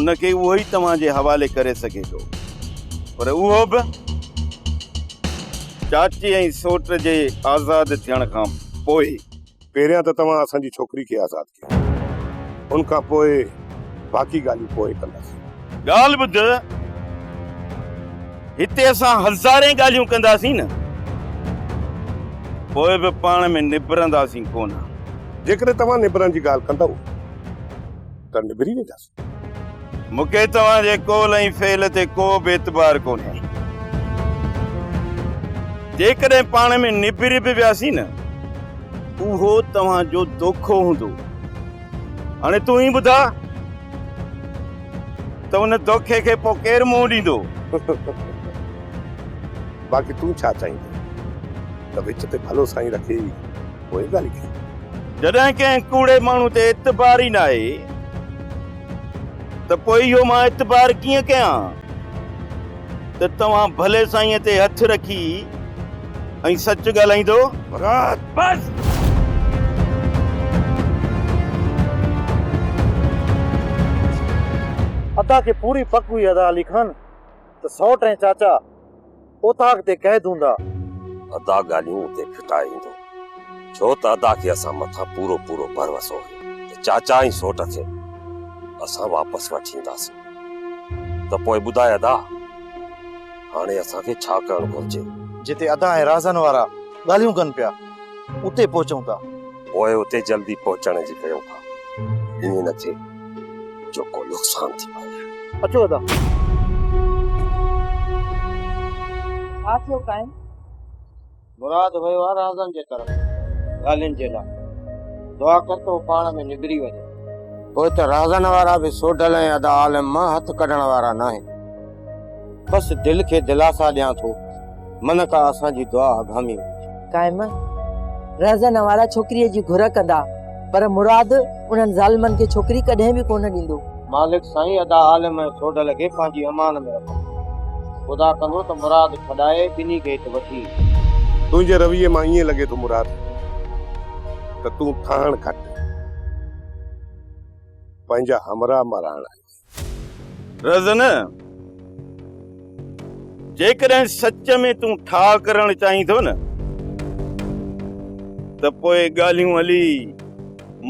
ان کي اهو ئي توهان جي حوالي ڪري سگهي ٿو. پر اهو به چاچي ۽ سوٽ جي آزاد ٿيڻ کان پوء. پهريان ته توهان اسان جي ڇوڪري کي آزاد ڪيو. ان کان پوء باقي ڳالهيون پوء ڪنداسين. ڳالهه ٻڌ، هتي اسان هزارين ڳالهيون ڪنداسين نه، پوء به پاڻ ۾ نبرنداسين ڪونه. جيڪڏهن توهان نبرڻ جي ڳالهه ڪندؤ ته نبري وينداسين. مون کي توهان جي قول ۽ فعل تي ڪو به اعتبار ڪونهي. جيڪڏهن پاڻ ۾ نبري به وياسين نه، اهو توهان جو دوکو هوندو. هاڻي تون ئي ٻڌاء ته ان دوکي کي پوء ڪير منهن ڏيندو؟ باقي تون ڇا چاهيندين ته وچ تي ڀلو سائين رکي پوء ڳالهه ڪيون. جڏهن ڪنهن ڪوڙي ماڻهو تي اعتبار ئي ناهي ته پوء اهو مان اعتبار ڪيئن ڪيان ته توهان ڀلي سائينء تي هٿ رکي ۽ سچ ڳالهائيندو؟ مراد! بس! ادا کي پوري پڪ هئي ادا علي خان ته سئوٽ ۽ چاچا اوطاق تي قيد هوندا. ادا ڳالهيون اتي ڦٽائي ايندو، ڇو ته ادا کي اسان مٿان پورو پورو ڀروسو هيو ته چاچا ۽ سوٽ کي اسان واپس وٺي اينداسين. ته پوء ٻڌاء ادا، هاڻي اسان کي ڇا ڪرڻ گهرجي؟ جتي ادا ۽ رازن وارا ڳالهيون ڪن پيا، اتي پهچون ٿا. پوء اتي جلدي پهچڻ جي ڪيون ٿا، ائين نه ٿئي جو ڪو نقصان ٿي پوي. اچو ادا. ڇا ٿيو قائم؟ مراد ويو آ رازن جي طرف ڳالهين جي لاء. دعا ڪر ته هو پاڻ ۾ نبري وڃي. پوء ته رازن وارا به سوڍل ۽ ادا عالم مان هٿ ڪڍڻ وارا ناهن. بس دل کي دلاسا ڏيان ٿو، من ڪا اسان جي دعا اگهامي وڃي. قائم، رهزن وارا ڇوڪريء جي گهر ڪندا، پر مراد انهن ظالمن کي ڇوڪري ڪڏهن به ڪونه ڏيندو. مالڪ سائين ادا عالم ۽ سوڍل کي پنهنجي امان ۾ رکندو. خدا ڪندو ته مراد ڇڏائي ٻنهي کي هت وٺي ايندو. تنهنجي رويي مان ائين لڳي ٿو مراد ته تون ٺاهڻ گهٽ پنهنجا همراهه مارائڻ آيو آهين. رزن، جيڪڏهن سچ ۾ تون ٺاهه ڪرڻ چاهين ٿو نه ته پوء ڳالهيون هلي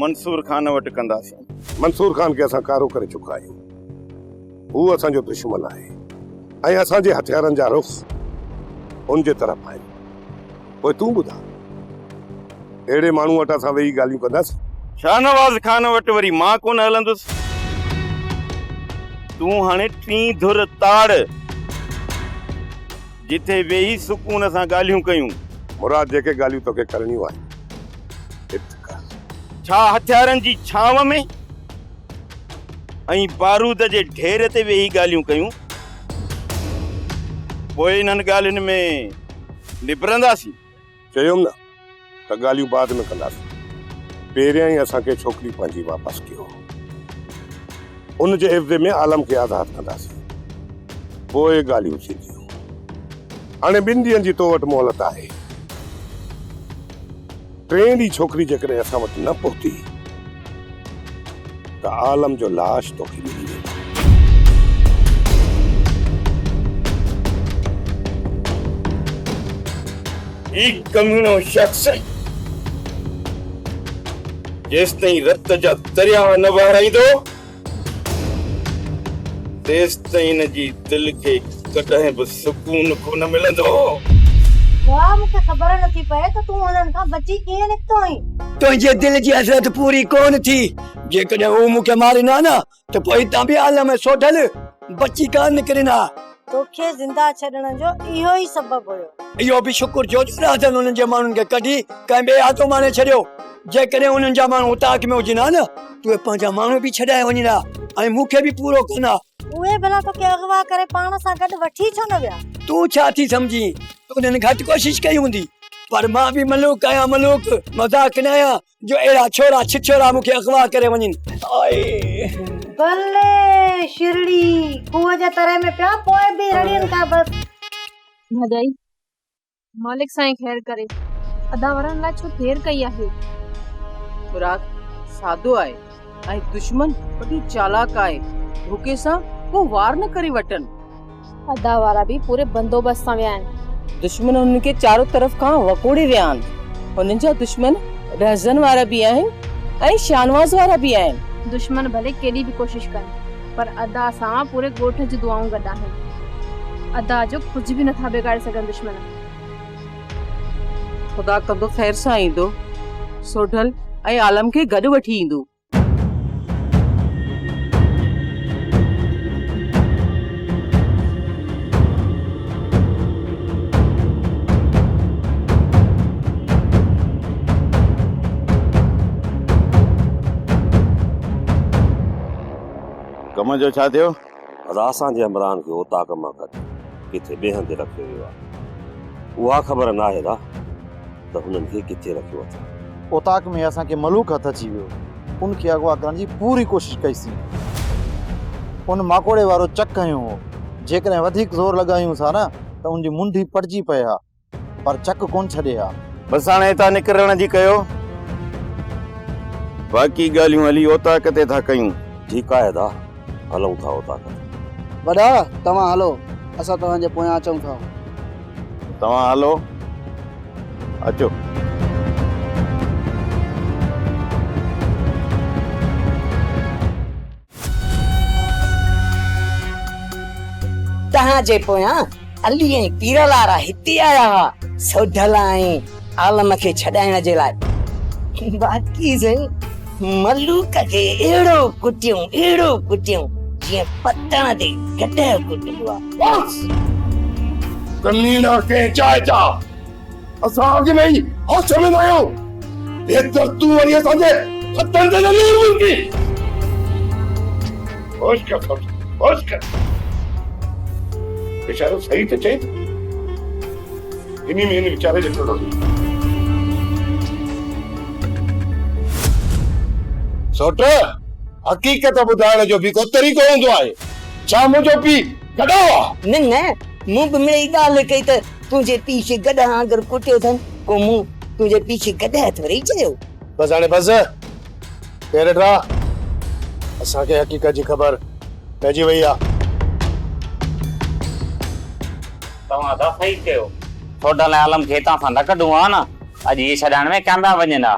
منصور خان وٽ ڪنداسين. منصور خان کي اسان ڪارو ڪري چڪا آهيون. هو اسان جو دشمن آهي ۽ اسان جي هٿيارن جا رخ ان جي طرف آهن. پوء تون ٻڌاء، اهڙي ماڻهوء وٽ اسان ويهي ڳالهيون ڪنداسين؟ شاهنواز خان وٽ وري مان ڪونه هلندس. تون هاڻي ٽين ڌر تاڙ، جتي ويهي سڪون سان ڳالهيون ڪيون. مراد، جيڪي ڳالهيون توکي ڪرڻيون آهن، هت ڪر. ڇا هٿيارن جي ڇانو ۾ ۽ بارود جي ڍير تي ويهي ڳالهيون ڪيون؟ پوء انهن ڳالهين ۾ نبرنداسين. چيم نه ته ڳالهيون بعد ۾ ڪنداسين. پهريائين اسان کي ڇوڪري پنهنجي واپس ڪيو. ان جي عيوضي ۾ عالم کي آزاد ڪنداسين. پوء ڳالهيون ٿينديون. هاڻي ٻن ڏينهن جي تو وٽ مهلت آهي. ٽئين ڏينهن ڇوڪري جيڪڏهن اسان وٽ نه پهتي ته عالم جو لاش توکي ملي ويندو. هي ڪميڻو شخص جيستائين رت جا درياهه نه وهرائيندو، تيستائين هن جي دل کي ڪڏهن به سڪون ڪونه ملندو. واهه مون کي خبر نٿي پئي ته تون هنن کان بچي ڪيئن نڪتو آهين. تنهنجي دل جي حسرت پوري ڪونه ٿي. جيڪڏهن هو مون کي مارين ها نه ته پوء هتان به عالم ۽ سوڍل بچي ڪانه نڪرين ها. توکي زنده ڇڏڻ جو اهو ئي سبب هيو. اهو به شڪر ٿيو جو راجن انهن جي ماڻهن کي ڪڍي ڪنهن ٻئي هٿ اماڻي ڇڏيو. جيڪڏهن انهن جا ماڻهو اوطاق ۾ هجن ها نه ته اهي پنهنجا ماڻهو به ڇڏائي وڃن ها ۽ مون کي به پورو ڪن ها. اهي ڀلا توکي اغوا ڪري پاڻ سان گڏ وٺي ڇو نه ويا؟ تون ڇا ٿي سمجهين ته انهن گهٽ ڪوشش ڪئي هوندي؟ پر مان به ملوڪ آهيان ملوڪ، مذاق نه آهيان. جو اهڙا ڇورا ڇڇورا مون کي اغوا ڪري وڃن. آء. بلي شرڙي کوهه جي تري ۾ پيا پوء به رڙين کان بس. ڀاڄائي، مالڪ سائين خير ڪري، ادا ورڻ لاء ڇو دير ڪئي آهي؟ مراد سادو آهي ۽ دشمن وڏو چالاڪ آهي. ڌوڪي سان ڪو وار نه ڪري وٺن. ادا وارا به پوري بندوبست سان ويا آهن. دشمن هنن کي چارو طرف کان وڪوڙي ويا آهن. هنن جا دشمن رهزن وارا به آهن ۽ شاهنواز وارا به آهن. دشمن ڀلي ڪيڏي به ڪوشش ڪن پر ادا سان پوري ڳوٺ جون دعائون گڏ آهن. ادا جو ڪجهه به نٿا بگاڙي سگهن دشمن. خدا ڪندو خير سان ايندو. سوڍل ۽ عالم کي گڏ وٺي ايندو. ڪم جو ڇا ٿيو؟ ادا اسان جي عمران کي اوطاق مان ڪڍي ڪٿي ٻئي هنڌ رکيو ويو آهي. اها خبر ناهي ادا ته هنن کي ڪٿي رکيو اٿن. اوطاق ۾ اسان کي ملوڪ هٿ اچي ويو. ان کي اغوا ڪرڻ جي پوري ڪوشش ڪئي سين. ان ماڪوڙي وارو چڪ هنيو هو. جيڪڏهن وڌيڪ زور لڳايونس ها نه ته ان جي منڍي پٽجي پئي ها. پر چڪ ڪونه ڇڏي ها. بس هاڻي هتان نڪرڻ جي ڪيو. باقي ڳالهيون هلي اوطاق تي ٿا ڪيون. ٺيڪ آهي ادا، هلون ٿا اوطاق تي. وڏا، توهان هلو، اسان توهان جي پويان اچون ٿا. توهان هلو، اچو. توهان جي پويان علي ۽ پيرل وارا هتي آيا هئا سوڍل ۽ عالم کي ڇڏائڻ جي لاء. باقي سائين ملوڪ کي اهڙو ڪٽيون اهڙو ڪٽيون جيئن پتڻ تي گڏهه ڪٽبو آ. بس! ڪميڻا ڪنهن جاء جا اسان اڳ ۾ ئي هوش ۾ نه آهيون، ويتر تون وري اسان جي هٿن تي نه ليڙ وجهندين. هوش ڪر سوٽ، هوش ڪر. ويچارو صحيح ته چئي ٿو. انهي ۾ هن ويچاري جو ڪهڙو ڏوهه. سوٽ، حقيقت ٻڌائڻ جو به ڪو طريقو هوندو آهي. ڇا منهنجو پيء گڏهو آ؟ نه نه، مون به مڙئي ڳالهه ڪئي ته تنهنجي پيء کي گڏهه آنگر ڪٽيو اٿن، ڪو مون تنهنجي پيء کي گڏهه ٿورئي چيو. بس هاڻي بس، پير ڊاهه، اسان کي حقيقت جي خبر پئجي وئي آ. توهان ادا صحيح چيو، سوڍل ۽ عالم کي هتان سان نه ڪڍون ها نه، اڄ اهي ڇڏائڻ ۾ ڪامياب وڃن ها.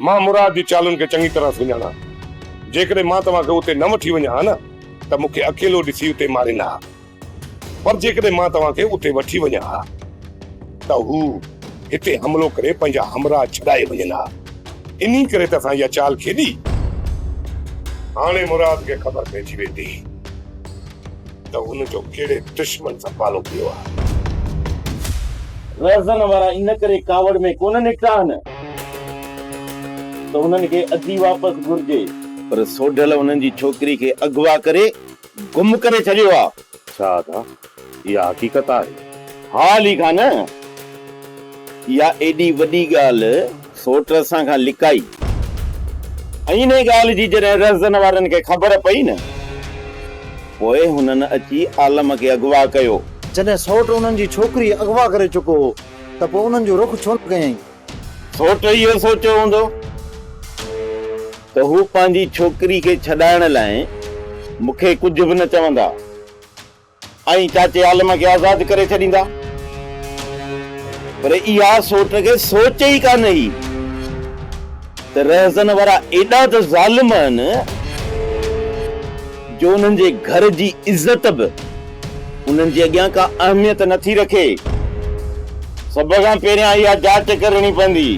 مان مراد جي چالن کي چڱي طرح سڃاڻان. جيڪڏهن مان توهان کي اتي نه وٺي وڃان ها نه ته مون کي اڪيلو ڏسي اتي مارين ها. پر جيڪڏهن مان توهان کي اتي وٺي وڃان ها ته هو هتي حملو ڪري پنهنجا همراهه ڇڏائي وڃن ها. انهي ڪري ته اسان اها چال کيڏي. هاڻي مراد کي خبر پئجي ويندي ته هن جو ڪهڙي دشمن سان پالو پيو آهي. رهزن وارا ان ڪري ڪاوڙ ۾ ڪونه نڪتا آهن ته انهن کي ادي واپس گهرجي. پر سوڍل انهن جي ڇوڪري کي اغوا ڪري گم ڪري ڇڏيو آ. ڇا ادا اها حقيقت آهي؟ ها علي خان، اها ايڏي وڏي ڳالهه سوٽ اسان کان لڪائي ۽ انهي ڳالهه جي جڏهن رهزن وارن کي خبر پئي نه پوء هنن اچي عالم کي اغوا ڪيو. جڏهن سوٽ انهن جي ڇوڪري اغوا ڪري چڪو هو ته پوء انهن جو رخ ڇو نه ڪيائين؟ سوٽ اهو سوچيو هوندو ته هو پنهنجي ڇوڪري کي ڇڏائڻ لاء مون کي ڪجهه به نه چوندا ۽ چاچي عالم کي آزاد ڪري ڇڏيندا. پر اها سوٽ کي سوچ ئي ڪانه هئي ته رهزن وارا ايڏا ته ظالم آهن جو انهن جي گهر جي عزت به انهن جي اڳيان ڪا اهميت نٿي رکي. سڀ کان پهريان اها جاچ ڪرڻي پوندي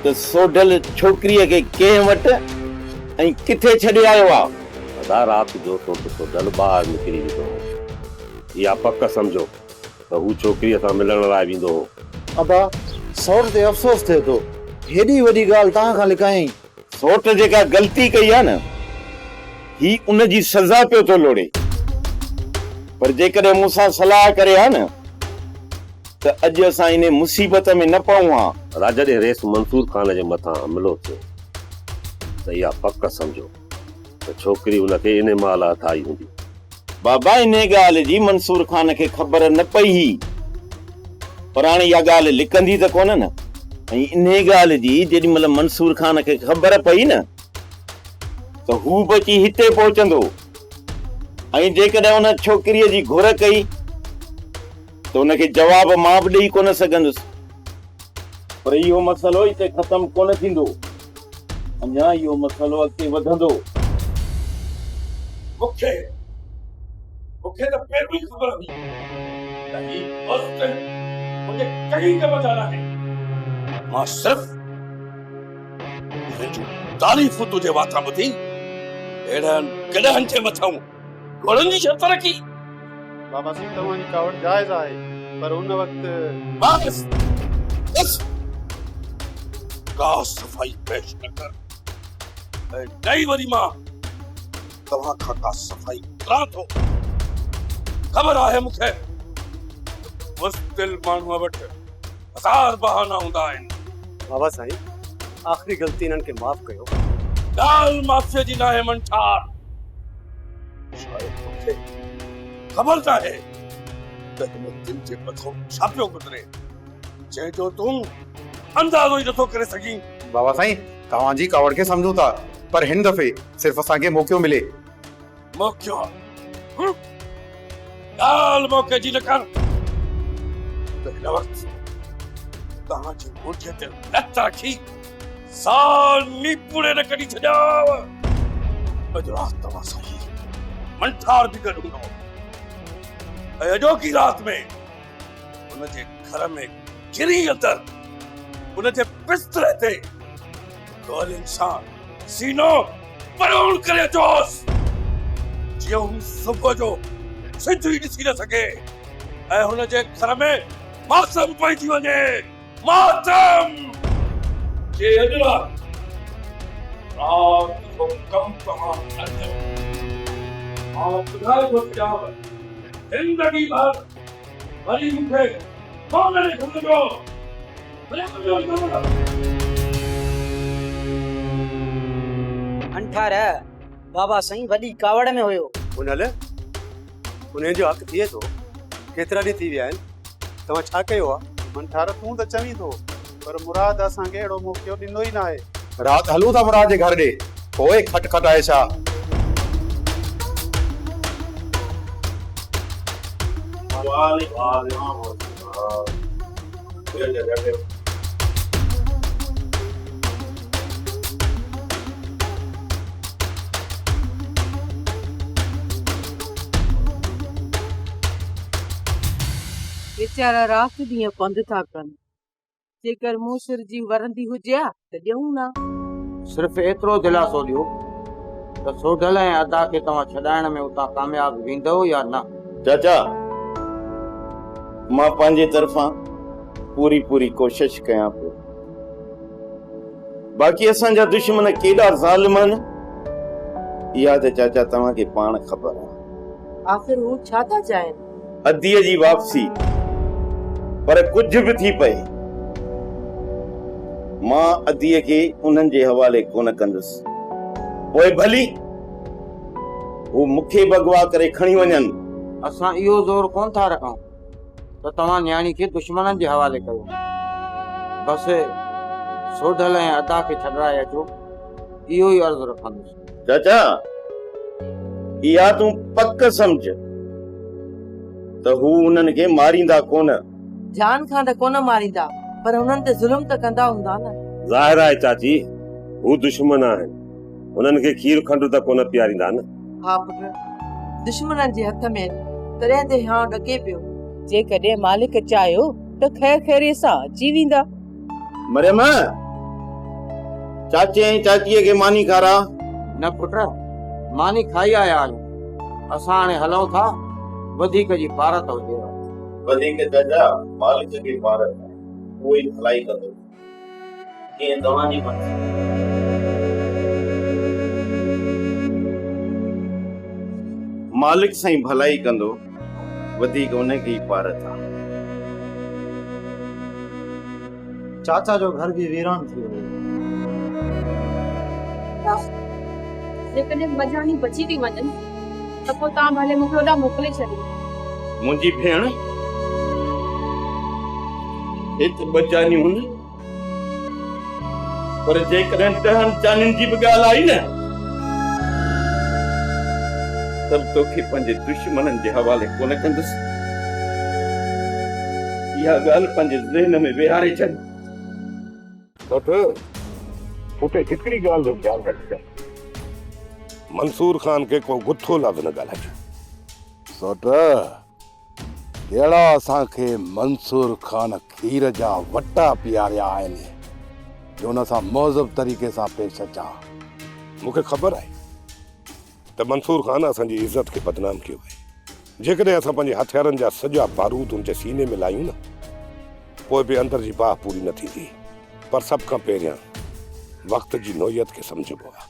ته سوڍل ڇوڪريء کي ڪنهن وٽ ۽ ڪٿي ڇڏي آيو آ. ادا رات جو سوٽ سوڍل ٻاهر نڪري ويندو هو. اها پڪ سمجهو ته هو ڇوڪريء سان ملڻ لاء ويندو هو. ابا، سوٽ تي افسوس ٿئي ٿو. هيڏي وڏي ڳالهه توهان کان لڪايائين. سوٽ جيڪا غلطي ڪئي آ نه، هي ان جي سزا پيو ٿو لوڙي. پر جيڪڏهن مون سان صلاح ڪري ها نه ته اڄ اسان انهي مصيبت ۾ نه پئون ها. ادا جڏهن رئيس منصور خان جي مٿان حملو ٿيو ته اها پڪ سمجهو ته ڇوڪري ان کي انهي مهل هٿ آئي هوندي. بابا انهي ڳالهه جي منصور خان کي خبر نه پئي هئي پر هاڻي اها ڳالهه لڪندي ته ڪونه نه ۽ انهي ڳالهه جي جيڏي مهل منصور خان کي خبر پئي نه. ته هو به اچي هتي پهچندو ۽ جيڪڏهن ان ڇوڪريء جي گهر ڪئي ته ان کي جواب مان به ڏئي ڪونه سگهندس. پر اهو مسئلو هتي ختم ڪونه ٿيندو. اڃا اهو مسئلو اڳتي وڌندو. مون کي مون کي ته پهريون ئي خبر هئي ته هي بزدل منهنجي ڪنهن ڪم جا ناهي. مان صرف انهن جون تعريفون تنهنجي واتان ٻڌي اهڙن گڏهن جي مٿان گهوڙن جي شرط رکي. بابا سائين توهان جي ڪاوڙ جائز آهي پر ان وقت. بس بس ڪا صفائي پيش نه ڪر ۽ نه ئي وري مان توهان کان ڪا صفائي گهران ٿو. خبر آهي مون کي ته بزدل ماڻهوء وٽ هزار بهانا هوندا آهن. بابا سائين آخري غلطي انهن کي معاف ڪيو. ڳالهه معافيء جي ناهي منٺار. شايد توکي خبر ناهي ته هن دل جي مٿان ڇا پيو گذري، جنهن جو تون اندازو ئي نٿو ڪري سگهين. بابا سائين توهان جي ڪاوڙ کي سمجهون ٿا پر هن دفعي صرف اسان کي موقعو ملي. موقعو؟ ڳالهه موقعي جي نه ڪر ته هن وقت توهان جي مونجهه تي لت رکي سال نيپوڙي نه ڪڍي ڇڏيانو. اڄ رات توهان سان هي منٺار به گڏ هوندو ۽ اڄوڪي رات ۾ ان جي گهر ۾ گري اندر ان جي بستري تي گولين سان سينو پروڻ ڪري اچوس جيئن هو صبح جو سج ئي ڏسي نه سگهي ۽ هن جي گهر ۾ ماتم پئجي وڃي ماتم جي اڄ رات رات جو ڪم توهان نه ڪيو مان ٻڌائي ٿو ڇڏيانو زندگي ڀر وري مون کي ڪونه ڏسندو. انٺار، بابا سائين وڏي ڪاوڙ ۾ هيو. هنل، انهن جو حق ٿئي ٿو. ڪيترا ڏينهن ٿي ويا آهن، توهان ڇا ڪيو آ؟ منٺار، تون ته چوين ٿو، پر مراد اسان کي اهڙو موقعو ڏنو ئي ناهي. رات هلون ٿا مراد جي گهر ڏي، پوء کٽ کٽائي ڇا؟ ويچارا رات ڏينهن پنڌ ٿا ڪن. جيڪر مون سر جي ورندي هجي ها ته ڏيون ها. صرف ايترو دلاسو ڏيو ته سوڍل ۽ ادا کي توهان ڇڏائڻ ۾ اتان ڪامياب ويندؤ يا نه؟ چاچا، مان پنهنجي طرفان پوري پوري ڪوشش ڪيان پيو. باقي اسان جا دشمن ڪيڏا ظالم آهن، اها ته چاچا توهان کي پاڻ خبر آهي. آخر هو ڇا ٿا چاهين؟ اديء جي واپسي، پر ڪجهه به ٿي پئي، مان اديء کي انهن جي حوالي ڪونه ڪندس. پوء ڀلي هو مون کي به اغوا ڪري کڻي وڃن. اسان اهو زور ڪونه ٿا رکون ته توهان نياڻي کي دشمنن جي حوالي ڪيو. بس سوڍل ۽ ادا کي ڇڏرائي اچو، اهو ئي عرض رکندس. چاچا، اها تون پڪ سمجهه ته هو انهن کي ماريندا ڪونه. جان کان ته ڪونه ماريندا، پر انهن تي ظلم ته ڪندا هوندا نه. ظاهر آهي چاچي، هو دشمن آهن. هنن کي کير کنڊ ته ڪونه پياريندا نه. ها پٽ، دشمنن جي هٿ ۾ آهن، تڏهن ته هيانء ڏڪي پيو. جيڪڏهن مالڪ چاهيو ته خير خيريت سان اچي ويندا. مريم، چاچي ۽ چاچيء کي ماني کاراء. نه پٽ، ماني کائي آيا آهيون. اسان هاڻي هلون ٿا، وڌيڪ جي پارت هجيو. وڌيڪ چاچا، مالڪ کي پارت آهي، اهو ئي ڀلائي ڪندو. جيئن توهان جي مرضي. مالڪ سائين ڀلائي ڪندو. وڌيڪ ان کي ئي پارت آ. چاچا جو گهر به ويران ٿي ويو. جيڪڏهن ٻه جانيون بچي ٿي وڃن ته پوء توهان ڀلي مون کي هوڏانهن موڪلي ڇڏيو. منهنجي ڀيڻ، هت ٻه جانيون نه پر جيڪڏهن ڏهن جانين جي به ڳالهه آئي نه. ته به توکي پنهنجي دشمنن جي حوالي ڪونه ڪندس. اها ڳالهه پنهنجي ذهن ۾ ويهاري ڇڏ. سٺ، اتي هڪڙي ڳالهه جو خيال رکجانء. منصور خان کي ڪو گٿو لفظ نه ڳالهائجان. سوٽ، ڪهڙا اسان کي منصور خان کير جا وٽا پياريا آهن جو ان سان مهذب طريقي سان پيش اچان. مون کي خبر آهي ته منصور خان اسان جي عزت کي بدنام ڪيو آهي. جيڪڏهن اسان پنهنجي هٿيارن جا سڄا بارود ان جي سيني ۾ لايون نه، پوء به اندر جي باهه پوري نه ٿيندي. پر سڀ کان پهريان وقت جي نوعيت کي سمجهبو آهي.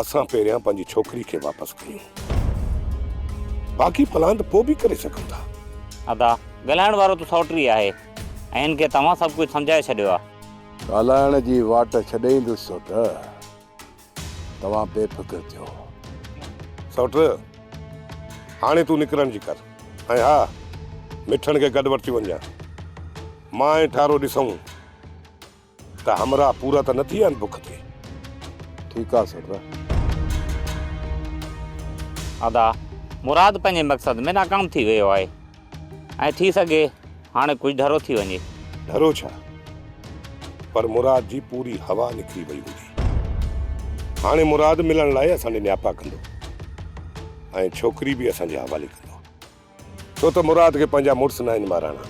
اسان پهريان پنهنجي ڇوڪري کي واپس ڪيون. باقي پلان ته پوء به ڪري سگهون ٿا. ادا، ڳالهائڻ وارو ته سئوٽ ئي آهي ۽ هن کي توهان سڀ ڪجهه سمجهائي ڇڏيو آهي. ڳالهائڻ جي واٽ ڇڏي ايندس سئوٽ. توهان بي فڪر ٿيو. سئوٽ، هاڻي تون نڪرڻ جي ڪر ۽ ها، مٺڻ کي گڏ وٺي وڃجان. مان ۽ ٺارو ڏسون ته همراهه پورا ته نه ٿي ويا آهن بک تي. ٺيڪ آ سئوٽ. ادا، مراد پنهنجي مقصد ۾ ناڪام ٿي ويو آهي ۽ ٿي سگهي هاڻي ڪجهه ڍرو ٿي وڃي. ڍرو ڇا، پر مراد جي پوري هوا نڪري وئي هوندي. هاڻي مراد ملڻ لاء اسان ڏي نياپا ڪندو ۽ ڇوڪري به اسان جي حوالي ڪندو. ڇو ته مراد کي پنهنجا مڙس ناهن مارائڻا.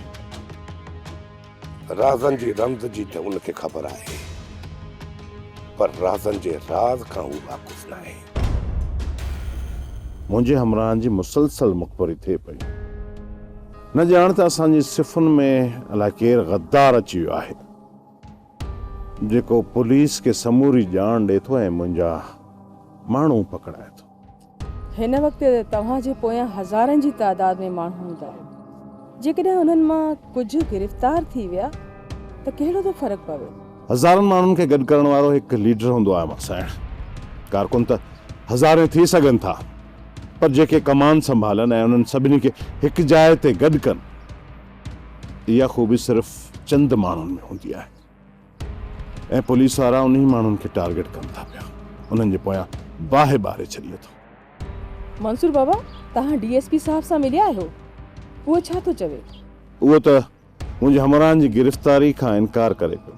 رازن جي رمز جي ته ان کي خبر آهي، پر رازن جي راز کان هو واقف ناهي. منهنجي همراهن جي مسلسل مخبري ٿئي پئي. نه ڄاڻ ته اسان جي صفن ۾ الائي ڪير غدار اچي ويو آهي، جيڪو پوليس کي سموري ڄاڻ ڏئي ٿو ۽ منهنجا ماڻهو پڪڙائي ٿو. هن وقت توهان جي پويان هزارن جي تعداد ۾ ماڻهو هوندا. جيڪڏهن انهن مان ڪجهه گرفتار ٿي ويا ته ڪهڙو ٿو فرق پوي؟ هزارن ماڻهن کي گڏ ڪرڻ وارو هڪ ليڊر هوندو آهي ماسائڻ. ڪارڪن ته هزارين ٿي سگهن ٿا پر جيڪي ڪمان سنڀالن ۽ انهن سڀني کي هڪ جاء تي گڏ ڪن، اها خوبي صرف چند ماڻهن ۾ هوندي آهي. ۽ پوليس وارا انهي ماڻهن کي ٽارگيٽ ڪن ٿا پيا انهن جي پويان باهه ٻاري ڇڏي اٿو. منصور بابا توهان ڊي ايس پي صاحب سان مليا آهيو اهو ڇا ٿو چوي؟ اهو ته منهنجي همراهن جي گرفتاري کان انڪار ڪري پيو.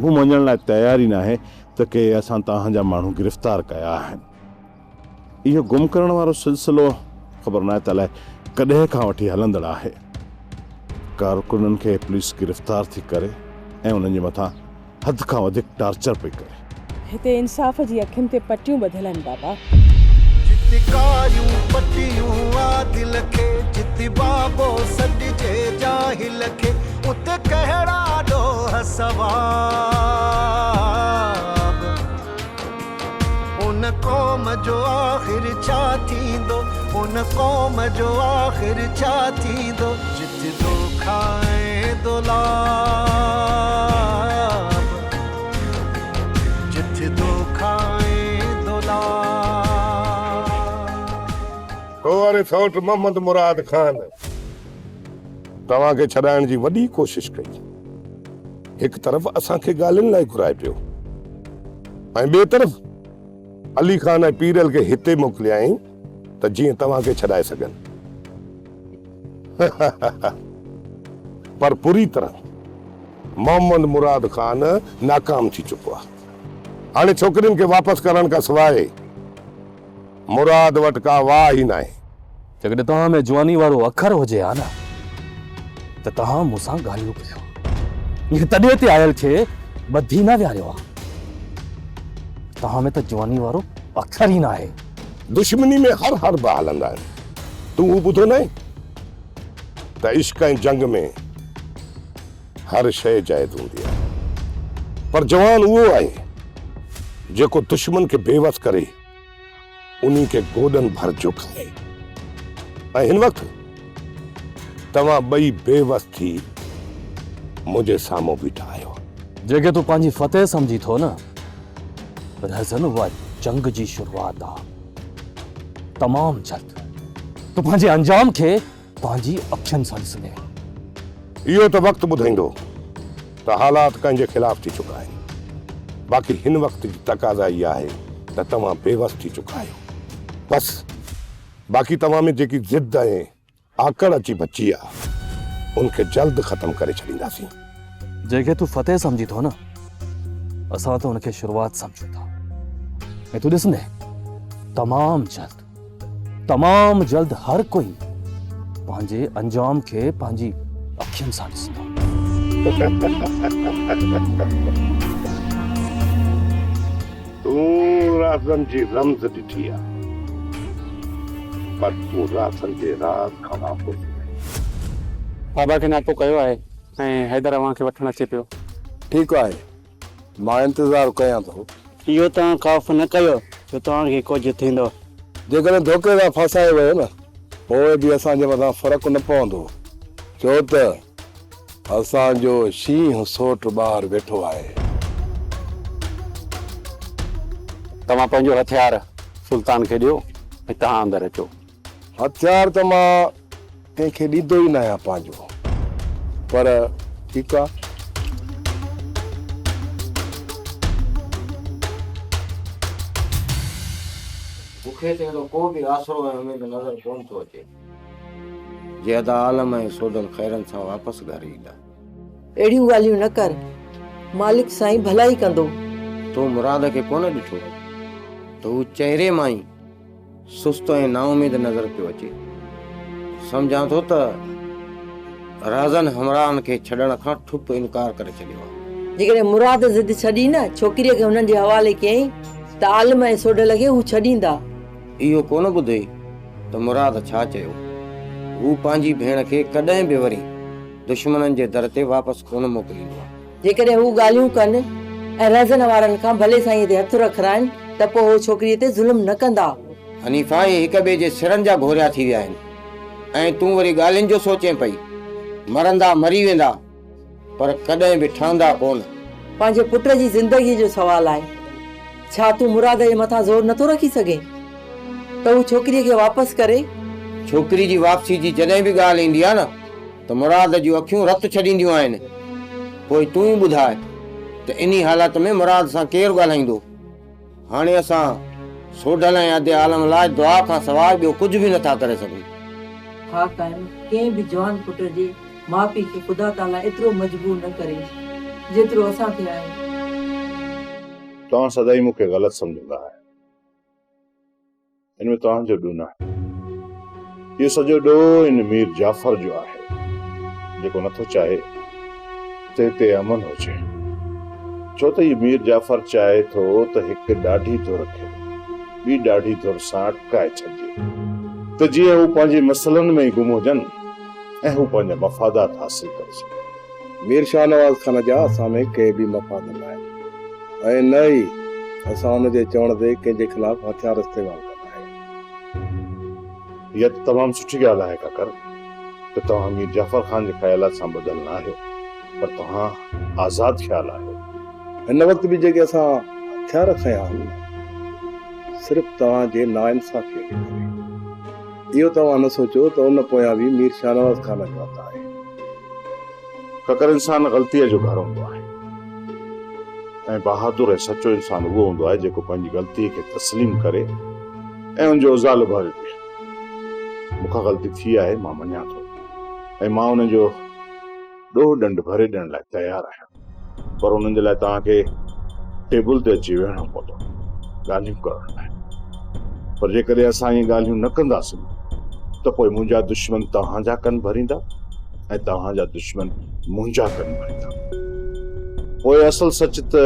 هو مڃڻ لاء تيار ئي ناهي ته ڪي اسان توهان جا ماڻهو گرفتار ڪيا آهن. اهو گم ڪرڻ وارو سلسلو خبر ناهي ته الائي ڪڏهن کان وٺي هلندڙ آهي. ڪارڪنن کي پوليس گرفتار ٿي ڪري ۽ انهن جي مٿان حد کان وڌيڪ ٽارچر پئي ڪري. هتي انصاف جي اکين تي پٽيون ٻڌل آهن بابا. جت ڪاريون پٽيون عادل کي، جت بابو سڏجي جاهل کي، اتي ڪهڙا ڏوهه ثواب. ان قوم جو آخر ڇا ٿيندو ان قوم جو آخر ڇا ٿيندو جت دوکا ۽ دولاب جت دوکا ۽ دولاب. تو واري سئوٽ محمد مراد خان توهان کي ڇڏائڻ جي وڏي ڪوشش ڪئي. هڪ طرف اسان کي ڳالهين لاء گهرائي پيو ۽ ٻئي طرف علي خان ۽ پيرل کي هتي موڪليائين ته جيئن توهان کي ڇڏائي سگهن. پر پوري طرح محمد مراد خان ناڪام ٿي چڪو آهي. هاڻي ڇوڪرين کي واپس ڪرڻ کان سواء مراد وٽ ڪا واهه ئي ناهي. جيڪڏهن توهان ۾ جواني وارو اکر هجي ها نه ته توهان مون سان ڳالهيون ڪيو ها. ائين تڏي تي آيل کي ٻڌي نه ويهاريو ها. توهان ۾ ته جواني وارو اکر ئي ناهي. دشمني ۾ هر حربا هلندا آهن. تون اهو ٻڌو ناهي ته عشق ۽ جنگ ۾ هر شيء جائز هوندي آهي. پر جوان اهو آهي جيڪو دشمن کي بيوس ڪري. انهي کي گوڏن ڀر جهڪائي ۽ هن وقت توهان ٻئي بيوس ٿي منهنجي سامهون بيٺا آهيو. جنهن کي تون پنهنجي فتح سمجهين ٿو نه رهزن اها جنگ جي شروعات آ. تمام جلد تون پنهنجي انجام کي پنهنجي اکين سان ڏسندين. اهو ته وقت ٻڌائيندو ته حالات ڪنهن جي خلاف ٿي چڪا آهن. باقي هن وقت جي تقاضا اها آهي ته توهان بيوس ٿي چڪا آهيو. بس باقي توهان ۾ جيڪي ضد ۽ آڪڙ اچي بچي آ، ان کي جلد ختم ڪري ڇڏينداسين. جنهن کي تون فتح سمجهين ٿو نه، اسان ته ان کي شروعات سمجهون ٿا ۽ تون ڏسندين تمام جلد، تمام جلد هر ڪوئي پنهنجي انجام کي پنهنجي اکين سان ڏسندو. تون رازن جي رمز ڏٺي آ، پر تون رازن جي راز کان واقف ناهين. بابا کي ناٽو ڪيو آهي ۽ حيدر اوهان کي وٺڻ اچي پيو. ٺيڪ آهي، مان انتظار ڪيان ٿو. اهو توهان خوف نه ڪيو جو توهان کي ڪجهه ٿيندو. جيڪڏهن ڌوڪي سان ڦاسايو ويو نه، پوء به اسان جي مٿان فرق نه پوندو، ڇو ته اسان جو شينهن سوٽ ٻاهر ويٺو آهي. توهان پنهنجو هٿيار سلطان کي ڏيو ۽ توهان اندر اچو. هٿيار ته مان ڪنهن کي ڏيندو ئي ناهيان پنهنجو، پر ٺيڪ آ. مون کي ته اهڙو ڪو به آسرو ۽ اميد نظر ڪونه ٿو اچي. جي ادا عالم ۽ سوڍل خيرن سان واپس گهر ايندا. اهڙيون ڳالهيون نه ڪر، مالڪ سائين ڀلائي ڪندو. تو مراد کي ڪونه ڏٺو ته هو چهري مان ئي سست ۽ نااميد نظر پيو اچي. سمجهان ٿو ته رهزن همراهن کي ڇڏڻ کان ٺپ انڪار ڪري ڇڏيو آهي. جيڪڏهن مراد ضد ڇڏي نه ڇوڪريء کي هنن جي حوالي ڪيائين ته عالم ۽ سوڍل کي هو ڇڏيندا. اهو ڪونه ٻڌئي ته مراد ڇا چيو. هو پنهنجي ڀيڻ کي ڪڏهن به وري دشمنن جي در تي واپس ڪونه موڪليندو آهي. جيڪڏهن هو ڳالهيون ڪن ۽ رهزن وارن کان ڀلي سائينء تي هٿ رکرائن ته پوء هو ڇوڪريء تي ظلم نه ڪندا. حنيفه اهي هڪ ٻئي جي سرن جا گهوريا ٿي ويا آهن ۽ تون وري ڳالهين جو سوچين پئي. مرندا مري ويندا. پر ڪڏهن به ٺهندا ڪونه. پنهنجي پٽ جي زندگيء جو سوال آهي. ڇا تون مراد جي مٿان زور نٿو رکي سگهين ته هو ڇوڪريء کي واپس ڪري؟ ڇوڪري جي واپسي جي جڏهن به ڳالهه ايندي آهي نه ته مراد جون اکيون رت ڇڏينديون آهن. پوء تون ئي ٻڌاء ته انهي حالت ۾ مراد سان ڪير ڳالهائيندو؟ هاڻي اسان سوڍل ۽ ادي عالم لاء دعا کان سواء ٻيو ڪجهه به نٿا ڪري سگهون. ها قائم، ڪنهن به جوان پٽ جي ماء پيء کي خدا تعاليٰ ايترو مجبور نه ڪري، جيترو اسان ٿيا آهيون. توهان سدائين مون کي غلط سمجهندا آهيو. ان ۾ توهان جو ڏوهه ناهي. اهو سڄو ڏوهه ان مير جعفر جو آهي، جيڪو نٿو چاهي ته هتي امن هجي. ڇو ته هي مير جعفر چاهي ٿو ته هڪ ڏاڍي ڌر کي ٻي ڏاڍي ڌر سان اٽڪائي ڇڏجي ته جيئن هو پنهنجي مسئلن ۾ ئي گم هجن ۽ هو پنهنجا مفادات حاصل ڪري سگهن. مير شاهنواز خان جا اسان ۾ ڪي به مفاد ناهن ۽ نه ئي اسان ان جي چوڻ تي ڪنهن جي خلاف هٿيار استعمال ڪندا آهيون. اها ته تمام سٺي ڳالهه آهي ڪاڪر ته توهان مير جعفر خان جي خيالات سان ٻڌل نه آهيو پر توهان آزاد خيال آهيو. هن وقت به جيڪي اسان هٿيار کنيا آهن نه صرف توهان جي ناانصافيء جي ڪري. اهو توهان نه سوچيو ته ان پويان به مير شاهنواز خان جو هٿ آهي. ڪڪر انسان غلطيء جو گهر هوندو آهي ۽ بهادر ۽ سچو انسان اهو هوندو آهي جيڪو پنهنجي غلطيء کي تسليم ڪري ۽ ان جو ازالو ڀري ڏئي. مون کان غلطي ٿي آهي، مان مڃان ٿو ۽ مان ان جو ڏوهه ڏنڊ ڀري ڏيڻ لاء تيار آهيان. پر انهن جي لاء توهان کي ٽيبل تي اچي ويهڻو پوندو ڳالهيون ڪرڻ لاء. پر جيڪڏهن اسان ائين ڳالهيون نه ڪنداسين ته پوء منهنجا دشمن توهان جا ڪن ڀريندا ۽ توهان جا دشمن منهنجا ڪن ڀريندا. پوء اصل سچ ته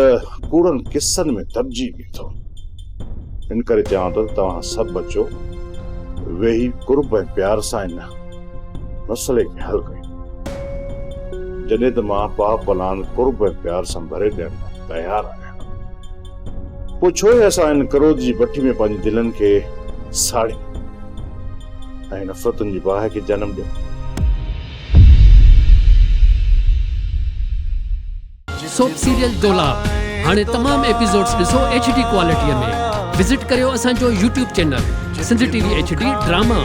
ڪوڙن قصن ۾ دٻجي ويندو. ان ڪري چوان ٿو ته توهان سڀ اچو ويهي قرب ۽ پيار سان ان مسئلي کي حل ڪيون. جڏهن ته مان پاء پلان قرب ۽ پيار سان ڀري ڏيڻ لاء تيار آهيان. پوء ڇو ئي اسان ان ڪروڌ جي بٺي ۾ پنهنجي دلن کي ساڙيون ۽ نفرتن جي باهه کي جنم ڏيون؟ سوپ سيريل دولاب هاڻي تمام ايپيسوڊز ڏسو ايڇ ڊي ڪوالٽي ۾ وزٽ ڪريو اسان جو YouTube channel Sindh T V H D drama.